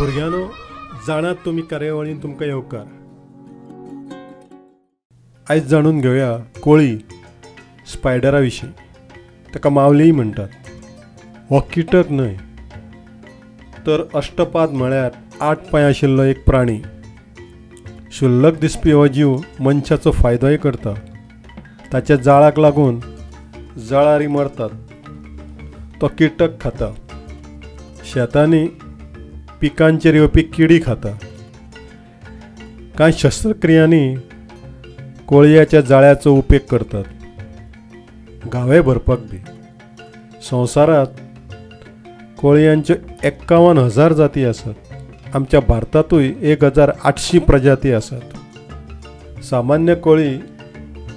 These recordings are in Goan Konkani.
भुरग्यांनो, जाणात तुमी कार्यावळीन तुमकां येवकार. आयज जाणून घेवया कोळी स्पायडरा विशीं. ताका मावलीय म्हणटात. हो किटक न्हय तर अष्टपाद म्हळ्यार 8 पांय आशिल्लो एक प्राणी. शुल्लक दिसपी हो जीव मनशाचो फायदोय करता. ताच्या जाळाक लागून जळारी मरतात. तो किटक खाता. शेतांनी पिकांचेर येवपी किडी खाता. कांय शस्त्रक्रियांनी कोळयाच्या जाळ्याचो उपेग करतात, घावे भरपाक बी. संवसारांत कोळयांच्यो 51,000 जाती आसात. आमच्या भारतांतूय 1,800 प्रजाती आसात. सामान्य कोळी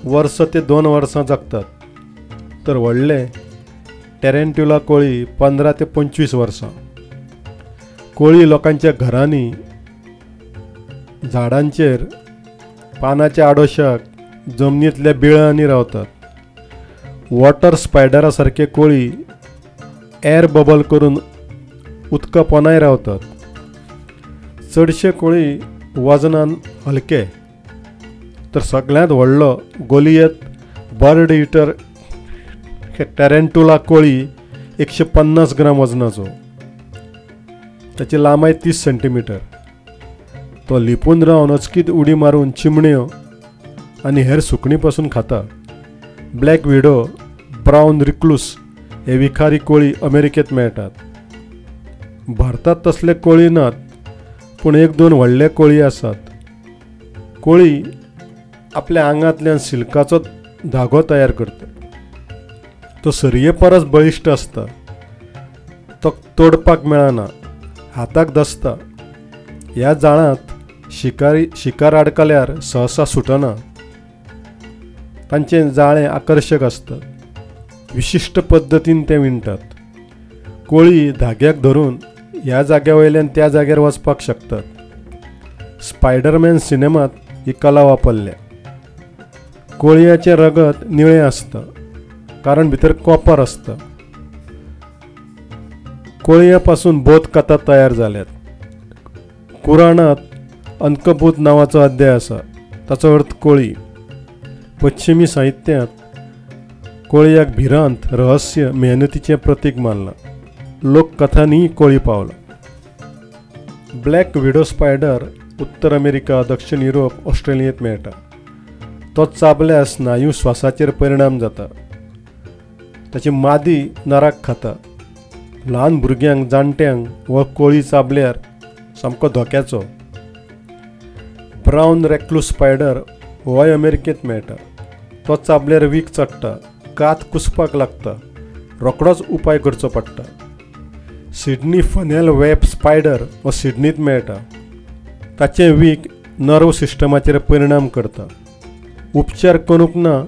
वर्स ते 2 वर्सां जगतात, तर व्हडले टेरेंट्युला कोळी 15 ते 25 वर्सां. कोळी लोकांच्या घरांनी, झाडांचेर, पानाच्या आडोशाक, जमनींतल्या बिळांनी रावतात. वॉटर स्पायडरा सारके कोळी एर बबल करून उदका पोनाय रावतात. चडशे कोळी वजनान हलके, तर सगळ्यांत व्हडलो गोलियत बर्ड इटर टेरेंटुला कोळी 150 ग्राम वजनाचो. ताची लांबाय 30 सेंटीमिटर. तो लिपून रावन अचकीत उडी मारून चिमण्यो आनी हेर सुकणी पासून खाता. ब्लॅक विडो, ब्रावन रिक्लूस हे विखारी कोळी अमेरिकेंत मेळटात. भारतांत तसले कोळी नात, पूण 1-2 व्हडले कोळी आसात. कोळी आपल्या आंगांतल्यान सिल्काचो धागो तयार करता. तो सरये परस बळिश्ट आसता. तो तोडपाक मेळना, हाताक दसता. ह्या जाळांत शिकार आडकल्यार सहसा सुटना. तांचें जाळें आकर्शक आसता. विशिश्ट पद्दतीन तें विणटात. कोळी धाग्याक धरून ह्या जाग्या वयल्यान त्या जाग्यार वचपाक शकतात. स्पायडरमॅन सिनेमांत ही कला वापरल्या. कोळयाचें रगत निळें आसता, कारण भितर कॉपर आसता. कोळया पासून बोध कथा तयार जाल्यात. कुराणांत अंकबूत नांवाचो अध्याय आसा. ताचो अर्थ कोळी. पश्चिमी साहित्यांत कोळयाक भिरांत, रहस्य, मेहनतीचें प्रतीक मानलां. लोककथांनीय कोळी पावला. ब्लॅक विडो स्पायडर उत्तर अमेरिका, दक्षिण युरोप, ऑस्ट्रेलियेंत मेळटा. तो चाबल्यार स्नायू श्वासाचेर परिणाम जाता. ताची मादी नराक खाता. ल्हान भुरग्यांक, जाणट्यांक हो कोळी चाबल्यार सामको धोक्याचो. ब्रावन रेक्लूस स्पायडर होय अमेरिकेंत मेळटा. तो चाबल्यार वीख चडटा, कात कुसपाक लागता, रोखडोच उपाय करचो पडटा. सिडनी फनेल वेब स्पायडर हो सिडनींत मेळटा. ताचें वीख नर्व सिस्टमाचेर परिणाम करता. उपचार करूंक ना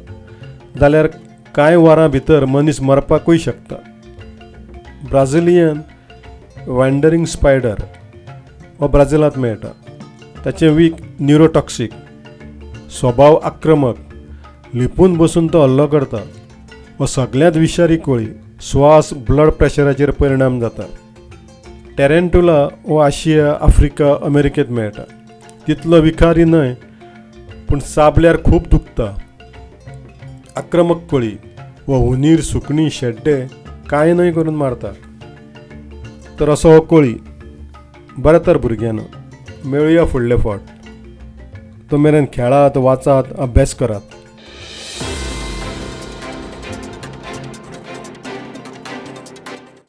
जाल्यार कांय वरां भितर मनीस मरपाकूय शकता. ब्राझिलियन वँडरिंग स्पायडर हो ब्राझिलांत मेळटा. ताचें वीख न्युरोटॉक्सिक, स्वभाव आक्रमक, लिपून बसून तो हल्लो करता. हो सगळ्यांत विशारी कोळी. श्वास, ब्लड प्रेशराचेर परिणाम जाता. टेरेंटुला हो आशिया, आफ्रिका, अमेरिकेंत मेळटा. तितलो विखारी न्हय, पूण चाबल्यार खूब दुखता. आक्रमक कोळी हो हुनीर, सुकणी, शेड्डे कांय न्हय करून मारता. तर असो हो कोळी. बरें तर भुरग्यांनो, मेळुया फुडले फावट. तो मेरेन खेळात, वाचात, अभ्यास करात.